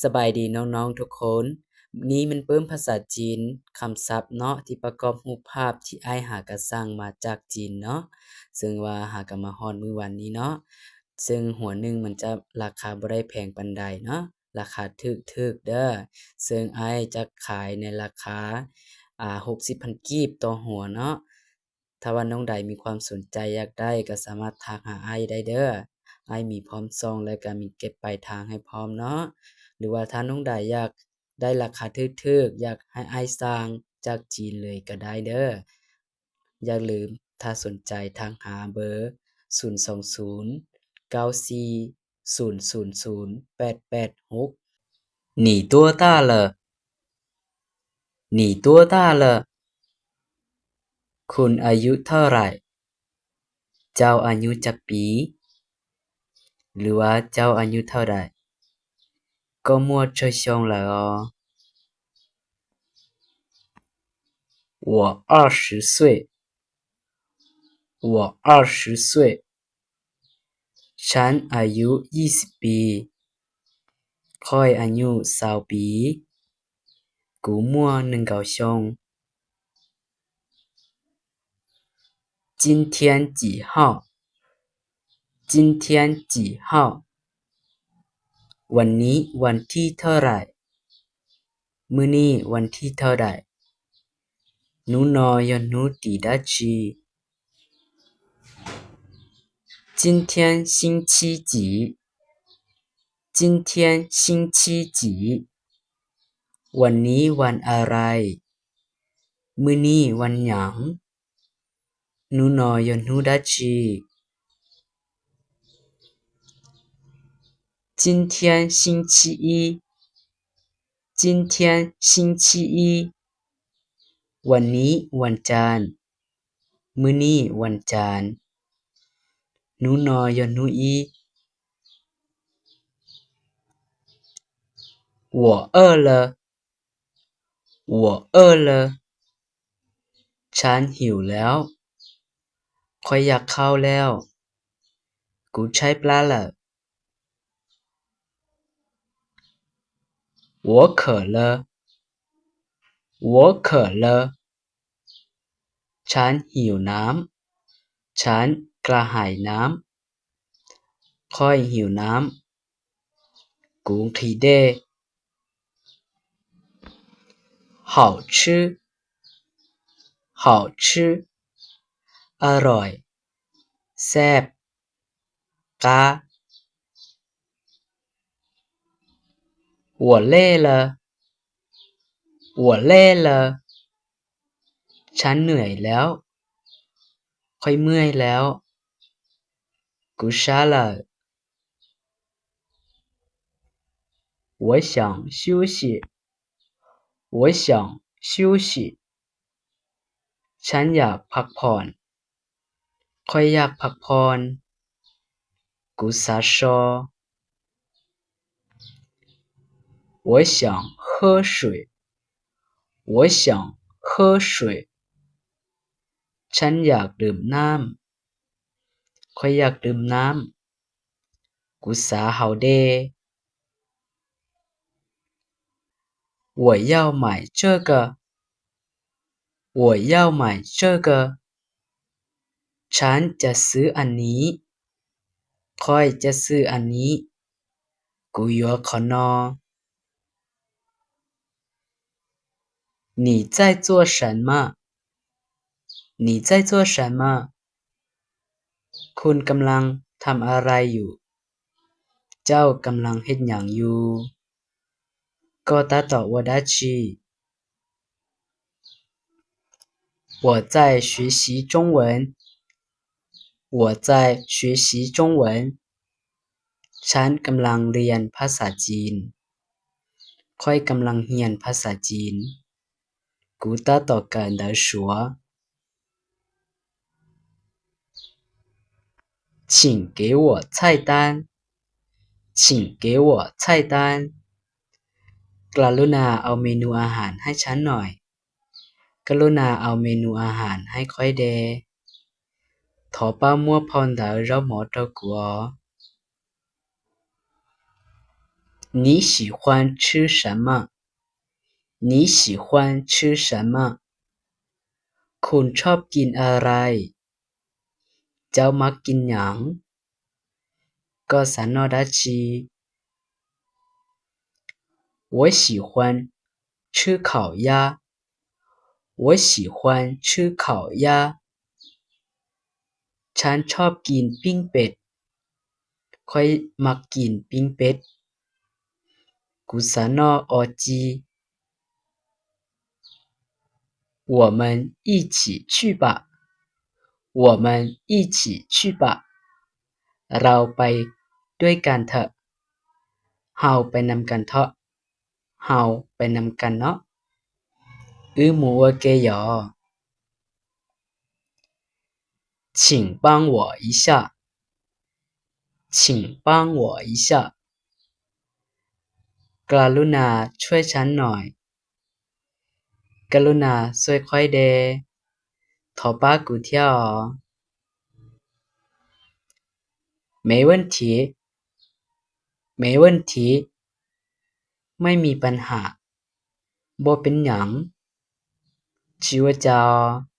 ສະບາຍດີນ້ອງໆທຸກຄົນ, ນີ້ແມ່ນປຶ້ມພາສາຈີນ, ຄຳສັບເນາະ ທີ່ປະກອບຮູບພາບທີ່ອ້າຍຫາກະສັ່ງມາຈາກຈີນເນາະ, ເຊິ່ງວ່າຫາກະມາຮອດມື້ວານນີ້ເນາະ, ເຊິ່ງຫົວໜຶ່ງມັນຈະລາຄາບໍ່ໄດ້ແພງປານໃດເນາະ, ລາຄາຖືກໆເດີ້, ເຊິ່ງອ້າຍຈະຂາຍໃນລາຄາ ອ່າ ຫົກສິບພັນກີບຕໍ່ຫົວເນາະ. ຖ້າວ່ານ້ອງໃດມີຄວາມສົນໃຈຢາກໄດ້ ກໍສາມາດທັກຫາອ້າຍໄດ້ເດີ້. ອ້າຍມີພ້ອມສົ່ງ ແລະ ກໍມີເກັບປາຍທາງໃຫ້ພ້ອມເນາະ. ຫຼືວ່າຖ້ານ້ອງໃດຢາກໄດ້ລາຄາຖືກໆ, ຢາກໃຫ້ອ້າຍສັ່ງຈາກຈີນເລີຍກໍໄດ້ເດີ້. ຢ່າລືມ, ຖ້າສົນໃຈທັກຫາເບີ ສູນສອງສູນ ເກົ້າສີ່ ສູນສູນສູນ ແປດແປດຫົກ. 你多大了？你多大了？ ຄຸນອາຍຸເທົ່າໃດ? ເຈົ້າອາຍຸຈັກປີ? ຫຼືວ່າເຈົ້າອາຍຸເທົ່າໃດ? ກໍໝົດເຊີຍຊົງແລ້ວ. 我二十岁。我二十岁。 ສັນອາຍຸຊາວປີ. ຂ້ອຍອາຍຸຊາວປີ. ກູໝົດໜຶ່ງເກົ້າຊົງ. 今天几号？今天几号？ ວັນນີ້ວັນທີເທົ່າໃດ? ມື້ນີ້ວັນທີເທົ່າໃດ? ໜູນໍ ຍອດໜູ ຕີດາຈີ? 今天星期几？今天星期几？ ວັນນີ້ວັນອະໄລ? ມື້ນີ້ວັນຫຍັງ? ໜູນໍ ຍອດໜູ ດາຈີ? 今天星期一。今天星期一。 ວັນນີ້ວັນຈັນ. ມື້ນີ້ວັນຈັນ. ໜູນໍ ຍອດໜູ ອີ. 我饿了。我饿了。 ສັນຫິວແລ້ວ. ຂ້ອຍຢາກເຂົ້າແລ້ວ. ກູໃຊ້ປາແລ້ວ. 我渴了。我渴了。 ສັນຫິວນ້ຳ. ສັນກະຫາຍນ້ຳ. ຂ້ອຍຫິວນ້ຳ. ກູຂີ້ເດ. 好吃。好吃。 ອະຮ່ອຍ. ແຊບ. ກະ. 我累了。我累了。 ສັນເໜື່ອຍແລ້ວ. ຂ້ອຍເມື່ອຍແລ້ວ. ກູຊາແລ້ວ. 我想休息。我想休息。 ສັນຢາກພັກຜ່ອນ. ຂ້ອຍຢາກພັກຜ່ອນ. ກູຊາຊໍ. 我想喝水。我想喝水。 ສັນຢາກດື່ມນ້ຳ. ຂ້ອຍຢາກດື່ມນ້ຳ. ກູຊາເຫົ່າເດ. 我要买这个。我要买这个。 ສັນຈະຊື້ອັນນີ້. ຂ້ອຍຈະຊື້ອັນນີ້. ກູຢວກເຂົ້າໜໍ່. 你在做什么？你在做什么？ ຄຸນກຳລັງທຳອະໄລຢູ່? ເຈົ້າກຳລັງເຮັດຫຍັງຢູ່? ກໍຕາຕອບວ່າ ດາຈີ. 我在学习中文。我在学习中文。 ສັນກຳລັງຮຽນພາສາຈີນ. ຂ້ອຍກຳລັງຮຽນພາສາຈີນ. 古大到跟人说。请给我菜单。请给我菜单。 ກະລຸນາເອົາເມນູອາຫານໃຫ້ສັນໜ້ອຍ. ກະລຸນາເອົາເມນູອາຫານໃຫ້ຂ້ອຍແດ່. ថອປ້າມົວພອນເດີເຈົ້າໝໍເຕົ້າກົວ.你喜欢吃什么？你喜欢吃什么？ ຄຸນຊອບກິນອະໄລ? ເຈົ້າມັກກິນຫຍັງ? ກໍສາວນ້ອຍດາຊີ. 我喜欢吃烤鸭。我喜欢吃烤鸭。 ສັນຊອບກິນປີ້ງເປັດ. ຂ້ອຍມັກກິນປີ້ງເປັດ. ກູສາວນ້ອຍອໍຈີ. 我们一起去吧。我们一起去吧。 ເຮົາໄປດ້ວຍກັນເຖາະ. ເຮົາໄປນຳກັນເຖາະ. ເຮົາໄປນຳກັນເນາະ. 请帮我一下。请帮我一下。 ກະລຸນາຊ່ວຍສັນໜ້ອຍ. ກະລຸນາຊ່ວຍຂ້ອຍແດ່. ຂໍປ້າກູເທື່ອ. 没问题。没问题。 ໄມ່ມີບັນຫາ. ບໍ່ເປັນຫຍັງ. ຈຽວເຈົ້າ.